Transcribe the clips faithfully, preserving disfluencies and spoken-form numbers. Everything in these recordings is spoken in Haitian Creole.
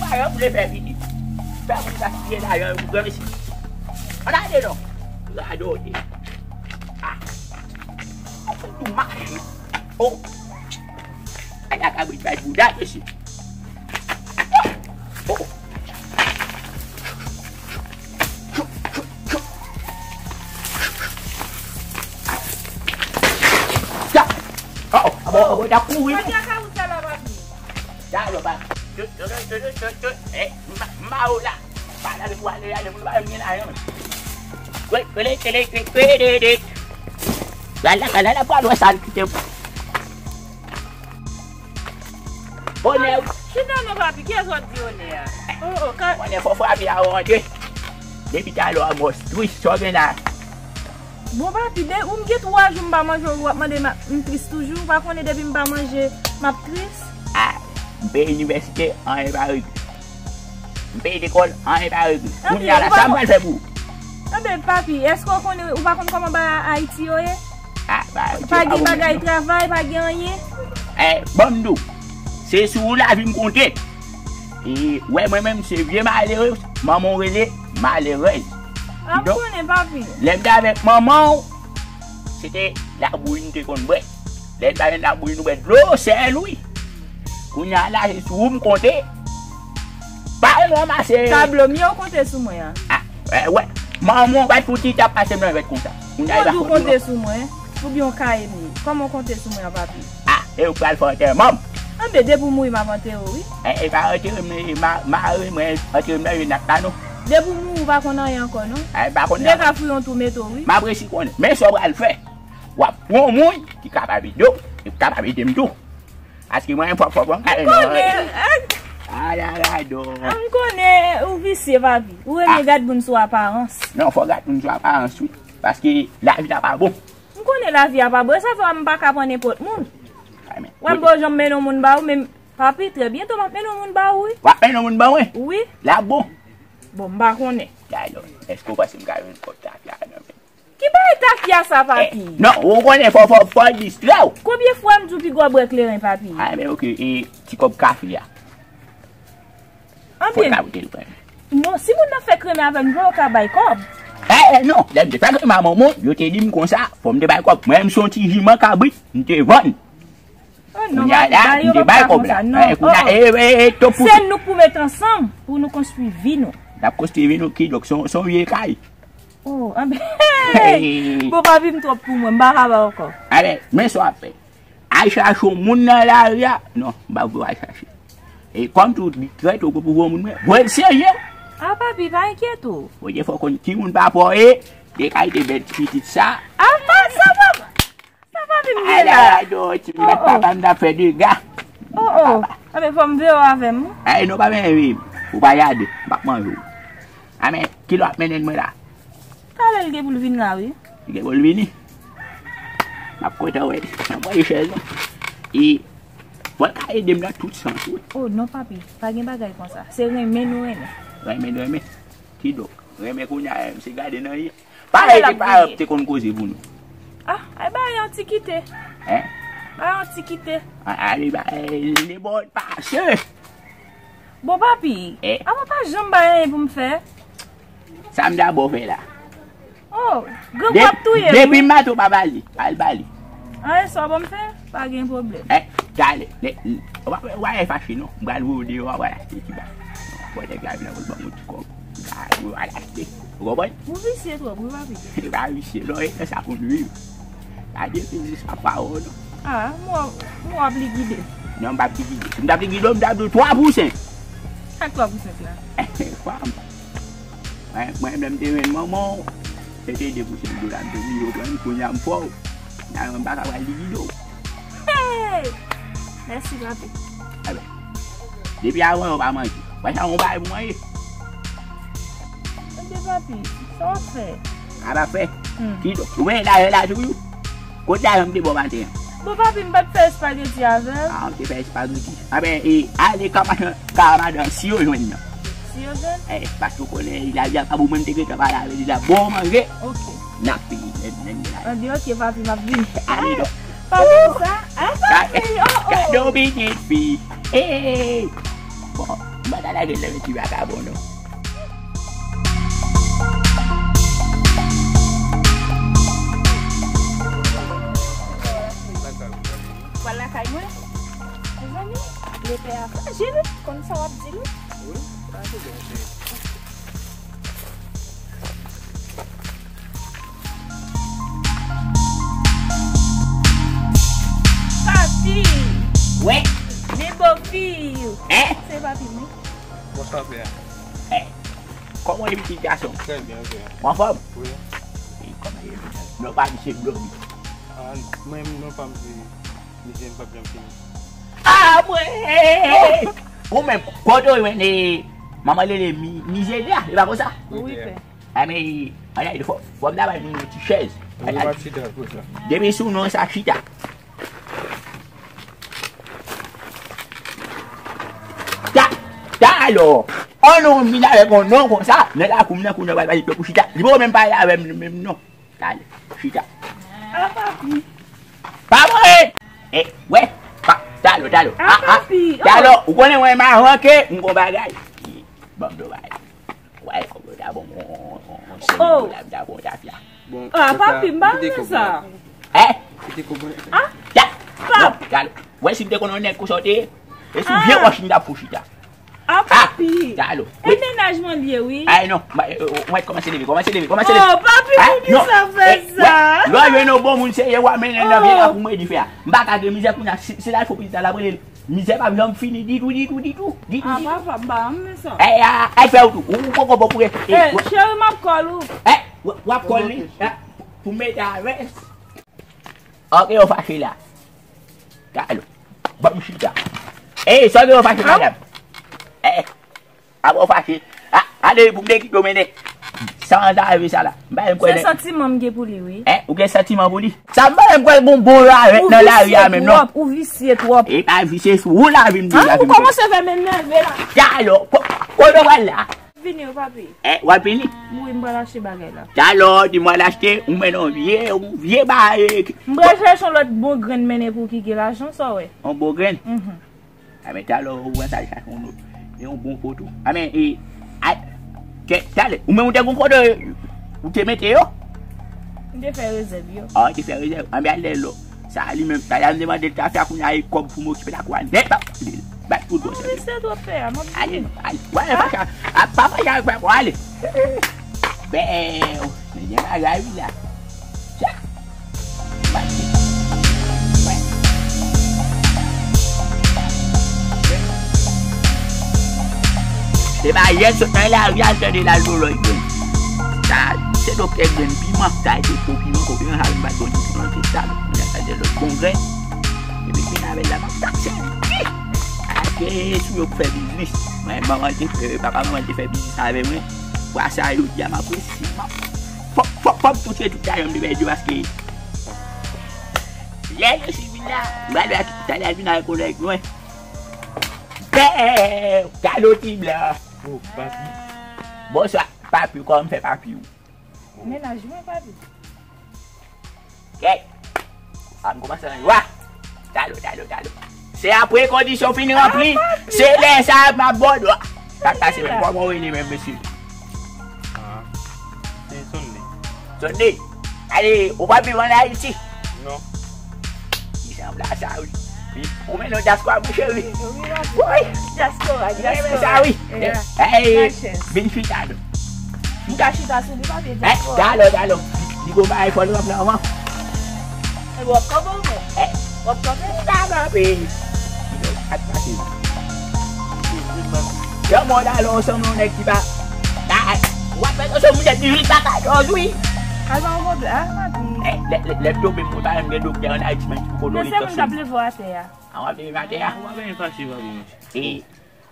Ayo, vle fè pitit. Fè moun gaspiye lajan yo pou granmesi. Ann ale non. Radote. Ah. Tou mache. Oh. Ay, la kabrit bay bouda, mesye. Oh. Ya. Oh, oh, oh, oh, oh, ta kouri. Kote a ka ou sa la, papi? Ya, yo, pa. Yo, yo, yo, eh, ma, ma, oh, la. Pa la, le, ale, ale, pou pa vin la, hein. Kwe, kwe, kwe, kwe, kwe, de, de. La, la, la, la, la, pa lwen sa, kite. Onè. Chita non, papi, kiyès w ap di onè a? Oh, oh, ka- Onè, fò frape a rantre. Depi talè a mòs tris, sa w gen la? Bon, papi, de, ou m gen twa jou m pa manje, w ap mande m, m tris toujou, ou pa konnen depi m pa manje, m ap tris? Ah, m peye inivèsite, anyen pa regle. M peye lekòl, anyen pa regle. Kounye a la, sa m pral fè pou ou? Anben, papi, èske w konnen, ou pa konn kòman bagay Ayiti yo ye? Ah, bagay Ayiti yo pa gen bon, non. Pa gen bagay travay, pa gen anyen. Eh, ban m di w, se sou ou lavi m konte. E, wè, mwen menm, se vye malere, manman w rele malerèz. Ah, m konnen, papi. Lè m te avèk manman w, se te labouyi n te konn bwè. Lè n pa jwenn labouyi, nou bwè dlo sèl, wi. Kounye a la, se sou ou m konte. Pa ranmase. Tablo m yo konte sou mwen an. Ah, wè, wè. Manman w pa t fouti t ap pase m nan vèt konsa. Kounye a, li pa konte sou mwen. Oubyen yon kaye m ye. Kòman w konte sou mwen an, papi? Ah, e ou pral fè antèman m? Anben, depi w mouri, m ap antere w, wi. E, e pa antere m, e ma, mare mwen, antere m nan yon nat la, non. Depi w mouri, w pa konn anyen ankò, non. E, m pa konn anyen. M te ka fouye yon tou mete w, wi. M ap resi konnen. Men sa w pral fè. W ap pran yon moun ki kapab ede w, e kapab ede m tou. Paske mwen, fò, fò, fò, m konnen, eh. Ay, ay, ay, non. Ah, m konnen ou visye, papi. Ou renmen gad moun sou aparans. Non, fò gad moun sou aparans, wi. Paske lavi a pa bon. M konnen lavi a pa bon. E sa fè m pa ka pran nenpòt moun. Ay, men. W ap bon jan m mennen yon moun ba ou, men papi, trè byento m ap mennen yon moun ba ou, wi. W ap mennen yon moun ba mwen? Wi. L ap bon? Bon, m pa konnen. Gade, èske w panse m ka jwenn kòb tafya a nan men m? Ki bagay tafya sa, papi? Eh, non, ou konnen, fò, fò, fò distrè w. Konbyen fwa m di w piga w bwè kleren, papi? Ah, men oke, e ti kòb kafe a? Anben, fò ta boute l, frè m. Non, si moun nan fè kreme avè m, yo ka bay kòb. Eh, eh, non, lè m te fè kreme a manman w, yo te di m konsa, fò m te bay kòb. Mwen, m se yon ti jiman kabrit, m te vann. Oh, non, kounye a la, m te bay kòb la. Eh, kounye a, eh, eh, eh, to pou se nou k pou met ansanm pou nou konstwi vi nou. N ap konstwi vi nou kidonk, se yon, se yon vye kay. Oh, anben, bon, papi, m twòp pou mwen, m pa ka ba w ankò. Anben, men sa w ap fè. Al chache yon moun nan lari a. Non, m pa vle w al chache. E kòm tou, li trèt ou pou voye yon moun mwen, voye l serye. Ah, papi, pa enkyete w. Bondye fè w konn ki moun papa w ye, de kalite bèl ti pitit sa. Ah, pa sa, papa. Sa pa vin byen la. Ala, non, ti mèt papa m t ap fè dega. Oh, oh. Anben, fò m veye w avè m, wi. Ay, non, pa menm, wi. Ou pa gade, m p ap manje w. Anben, kilè w ap mennen mwen la? Talè l gen pou l vin la, wi. Li gen pou l vini. M ap kontan wè l. Anmwey, chèz, non. E, fò l ka ede m nan tout sans, wi. Oh, non, papi. Pa gen bagay konsa. Se renmen nou renmen. Renmen nou renmen. Kidonk, renmen kounye a, se gade nan ye. Parèy ke paran te konn koze pou nou. Ah, ay ba yon ti kite. Hein? Ba yon ti kite. A, ale ba, eh, li bon pase. Bon, papi, eh, apa pa janm ba anyen pou m fè? Sa m dabò fè la. Oh, grangou ap touye m, wi. Depi maten w pa ba li, al ba li. Anyen sa w ban m fè? Pa gen pwoblèm. Eh, gade, w a, w a fache non. M pral voye w deyò, w a pral achte ti bagay. Fò nèg la vin la pou l ban m yon ti kòb. Gade, w a pral achte. Ou konprann? Ou visye twòp, wi, papi. E pa visye, non, e sa pou n viv. Gade, se jis ap pawòl, non. Ah, m wè, m wè w ap ligide. Non, m p ap ligide. Si m t ap ligide w, m t ap di w twa pou senk. Ak twa pou senk la? Fam. Mwen, mwen, lè m te jwenn manman w, se te de pou senk dola m te bliye w pran, kounye a m fè w. Nan, m pa ka pral likide w. Hey! Mèsi, papi. Enben, depi avan yo pa manje. Wè sa yon bagay pou manje. Ebyen, papi, sa w ap fè? Sa w ap fè? Hmm. Kidonk, ou wè lajan la toujou? Kot lajan m te ba w maten an? Bon, papi, m pa t fè espageti avè l. Ah, ou te fè espageti. Enben, e, ale ka madan, ka madan, si yo jwenn nan. Si yo jwenn? Eh, paske ou konnen, lajan pa bon, mwen m te gentan pale avè li la. Bon manje. Ok. N ap peye, lè, lè n gen lajan. Anben, ok, papi, m ap vini. Ale, donk. Papi, sa? Ah, papi, oh, oh. Gade yon pitit fi. Hey! Bon, M pa ta lage l nan men ti vakabon, non. Pral lakay mwen. Mezanmi, lepè a frajil, konn sa w ap di l. Wi, sa se bon, se. Papi! Wi. Men bofi! Hein? Se papi m wi. Bonswa, frè. Hein? Kòman w ye, pitit gason? Trè byen, frè. Ou anfòm? Wi. E kòman w ye? Non pa m se Blomi. Ah, mwen, non pa m se Mizè, m p ap janm fini. Ah, mwen! Ou menm, kote w jwenn, eh, manman Lele mi-, mizè la, e pa konsa? Wi, pè. A men, ann al fò, fò m ta bay moun yon ti chèz. Wi, m ap chita pou sa. Depi sou non sa chita. Ta, talò. An non, m vin avèk yon non konsa, nan lakou m nan, kounye a w al pale pou chita. Li poko menm pale avè m menm non. Talè, chita. A, papi. Pa mwen! Eh, wè, pa, talò, talò. A, a, a, papi, oh. Talò, ou konnen mwen m a ranke, m gon bagay. Ban m do bagay. Wè, kòb yo ta bon, on, on, on, on senk dola, m ta bon tafya. Bon, ah, papi, m pa renmen sa. Hein? Kite kòb mwen. Ah, ya, pap. Non, talò. Wè, si m te konn yon nèg konsa w te ye, e sou vye wòch m t ap fou chita. Ah, papi. Talò. E mennaj mwen l ye, wi. Ay, non, mwen kòmanse leve, kòmanse leve, kòmanse leve. Oh, papi, poukisa w fè sa? Lè w jwenn yon bon moun serye, w a mennen l nan vye lakou mwen di fè a. M pa ka gen mizè kounye a, si, si l al fè pitit la, l ap rele l. Mizè p ap janm fini ditou, ditou, ditou, ditou, ditou. Ah, papa, m pa renmen sa. Eh, ah, ay fè ou tou. Ou, ou poko bon pou rete. Eh, cheri, m ap call ou. Eh, w, w ap call li. Eh, pou mete avè. Ok, yo fache la. Talò. Ban m chita. Eh, sa yo fache, madanm. Eh. Apa w fache? A, ale pou m te kite w mennen. San zave sa la. M pa menm kwè. Se santiman m gen pou li, wi. Hein? Ou gen santiman pou li? Sa m pa menm kwè gon bon ravèt nan lari a menm non. Ou visye twòp, ou visye twòp. E pa visye sou ou lavi m deja. Hein? Ou kòmanse fè m enève la. Talò, ko-, kote w pral la? Vini wi, papi. Eh, w ap vini? Wi, m pral achte bagay la. Talò, di m w al achte, ou mennen yon vye, yon vye bagay. M pral chèche yon lòt bon grenn mennen pou ki gen lajan, sa w wè. Yon bon grenn? Mhm. A men talè ou wè sa l chache yon, yon bon foto. A men, e, a, kè, talè, ou menm ou te gon kote ou te mete yo? M te fè rezèv yo. Ah, ou te fè rezèv. A men alè lò. Sa li menm, talè m te mande l ta fè a kounye a e kòb pou m okipe lakou a nèt, m ap kite l. Bay tout bon sèvis. Mwen se twòp fè a, m ap vini. Ale, ale. Wè, pa ka, a, pa, pa ka, pa, ale. Bèw, men gen bagay wi la. Tcha. Pati. Wè. Se pa yè sot nan lari al tande l al dolo grenn. Sa, se doktè grenn piman. Sa, se po piman, po piman, sa, vin bat bon ti piman, se sa. Mwen sa, se lòt bon grenn. Epi vin avè l la, m ap takse li. Ake sou yo pou fè biznis. Mwen, manman te fè, papa manman te fè biznis avè mwen. Bwa sa yo di a m apresye. Fòk, fòk, fòk touche tout talan m te pèdi yo paske lè yo sivil la, m pral wè talè al vin avèk yon nèg mwen. Bèw, galo ti blan. Oh, papi. Bonswa, papi, kòman m fè papi ou? Mennaj mwen, papi. Kèt! A m kòmanse nan jwa. Talè, talè, talè. Se apre kondisyon fin ranpli. Se lè sa a m ap bòdò. Sa k pase menm? Kòman w rele menm, mesye? Ah, se Sunday. Sunday? Ale, ou pa viv ann Ayiti? Non. Li sanble a sa, wi. Ou mennen yon dyaspora, mon cheri. Wi, wi. Dyaspora, dyaspora. Li renmen sa, wi. Ey, vin chita, non. M ka chita sou li, papi, dyaspora. Talè, talè. Li gon bagay fò l ranpli anvan. E w ap kanpe ou menm? W ap kanpe? M pa kanpe. Ak pase. Yon mò la lè w sanble yon nèg ki pa. W ap fè tansyon pou tèt li jis a katòz, wi. Al pa yon pwoblèm, ah, papi. Lè, lè, lè m tonbe, mwen pa menm gen doktè ann Ayiti, menm pou kote w li. Men se moun k ap leve w atè a. A w ap leve m atè a? Ou pa bezwen fache, papi, monchè. E,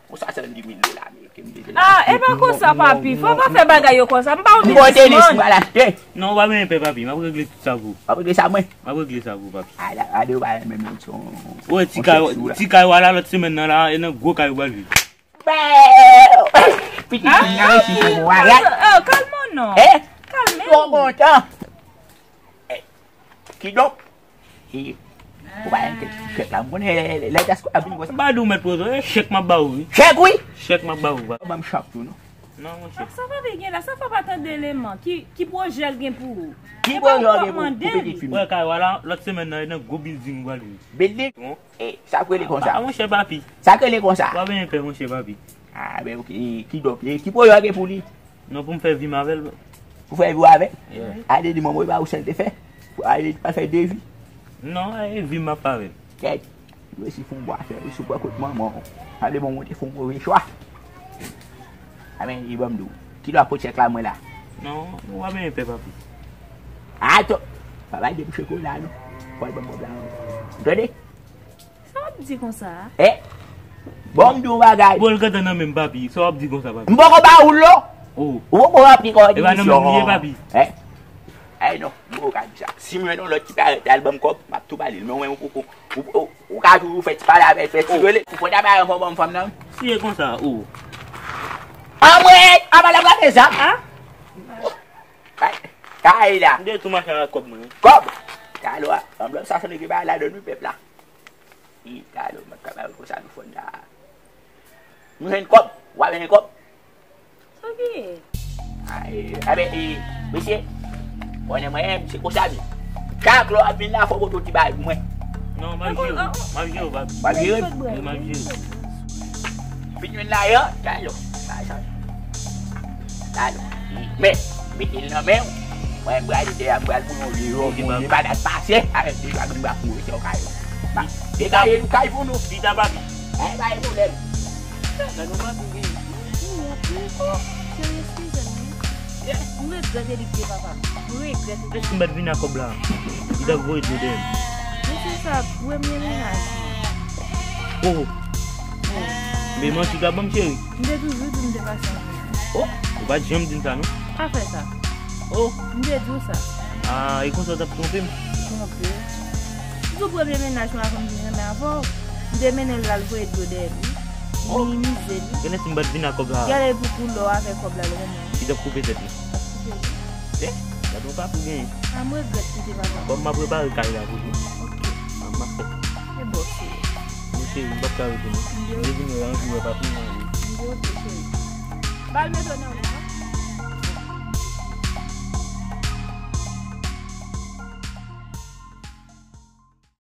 pou swasanndis mil dola ameriken, m te vle achte. Ah, e pa konsa, papi. Fò w pa fè bagay yo konsa. M pa yon biznismann. M pote lis, m pral achte. Non, ou pa bezwen pè, papi. M ap regle tout sa pou ou. W ap regle sa mwen? M ap regle sa pou ou, papi. Ala, gade, ou pa renmen menm yon ti kay, ti kay w a la lòt semèn nan la, e nan gwo kay ou pral viv. Bèw! Pitit fi m nan resi pou mwen, wè. Oh, kalme w non. Eh? Kalme w. Twò kontan. Eh, kidonk, eh, Ou pa gen kèk ti chèk la. M konnen lè, lè, lè dyaspora ap vini konsa. M pa di w mèt poze, e chèk m ap ba w, wi. Chèk, wi? Chèk m ap ba w, pa. Ban m chak tou, non. Non, monchè. Sa pa vin gen la, sa pa pa tande eleman. Ki, ki pwojè l gen pou ou? Ki pwojè w gen pou, pou pitit fi m? Wè, Kayo, ala, lòt semèn nan, e nan gwo bilding ou pral viv. Bilding? Bon. E, sa k rele konsa? A, monchè, papi. Sa k rele konsa? Pa benyen pè, monchè, papi. A, ben, ok. Kidonk, e, ki pwojè w gen pou li? Non, pou m fè vi m avè l. Pou fè vi w avè l? Yeah. Ale di manman w, e pa ou sèl te fè? Pou ale di pa fè de vi? Non, e vi m ap fè avè l. Kèt. Resi fè yon bwa fè, resi bwa kot manman w. Pale bon, mwen te fè yon move chwa. A, men, e ban m di w. Kilè w ap pot chèk la mwen la? Non, ou pa benyen pè, papi. Ato! Pa bay de pou chokola, non. Fò l ban m kòb la, non. Tande? Sa w ap di konsa a? Eh? Bon, m di w bagay. Bon, l gentan nan men m, papi. Sa w ap di konsa, papi? M poko ba ou l, non. Oh. Ou poko ranpli kòndisyon. E pa nan men m li ye, papi. Eh? Eh, non, m poko ka di sa. Si m jwenn yon lòt ki parèt al ban m kòb, m ap tou ba li l. Men w menm, ou poko. Ou, ou, ou ka toujou fè ti pale avè l, fè ti rele. Ou fò ta bay yon ban m fanm nan. Si e konsa, oh. Anmwey, apa l ap gade zam? Ah? Kay, kay la. M te tou mache ak kòb mwen. Kòb? Talè a, anvlòp sa sanble gen bagay ladan l wi pèp la. E talè, m ap ka ba yo konsa nou fòn la. Nou jwenn kòb, w ap jwenn kòb. Sa ki ye? Ay, abe, e, mesye, konnen mwen, se konsa li. Chak lè w ap vin la, fò w pote yon ti bagay pou mwen. Non, m ap jere, m ap jere, papi. W ap jere? Wi, m ap jere. Fin jwenn la yo, talè. Talè. Men, mete l nan men w. Mwen, m pral dèyè, m pral pou yon vye yon moun, li pa dat pase, avèk de jwa m ap mouri se yon kay. Degaje nou kay pou nou. Pita, papi. Eh, pa gen pwoblèm. Gade yon papi gen. Cheri, eskize m, wi. M regrèt epi de papa m. M regrèt epi. Èske m pa t vin ak kòb la? Li t ap voye dlo dèyè m. Men se sa, premye mennaj mwen. Oh. Men manti w t ap ban m, cheri. M te toujou di m te pase anpil. Oh, ou pa t janm di m sa, non. Pa fè sa. Oh. M te di w sa. Ah, e konsa w t ap twonpe m? Twonpe w? Sou premye mennaj mwen, avan m vin renmen avè w, m te mennen l al voye dlo dèyè l, wi. M minimize l, wi. Genlè si m pa t vin ak kòb la. Genlè pou koulè w avè kòb la, l renmen w. Li t ap koupe tèt li. L ap koupe, wi. Eh, gade yon papi w genyen. A, m regrèt kite papa. Bon, m ap repare kay la pou ou. Ok. M ap fè. E bon, cheri. Men cheri, m p ap ka rete non. M te vin wè anvi wè papi m ale. M te ok, cheri. Ba l mete w nan wout.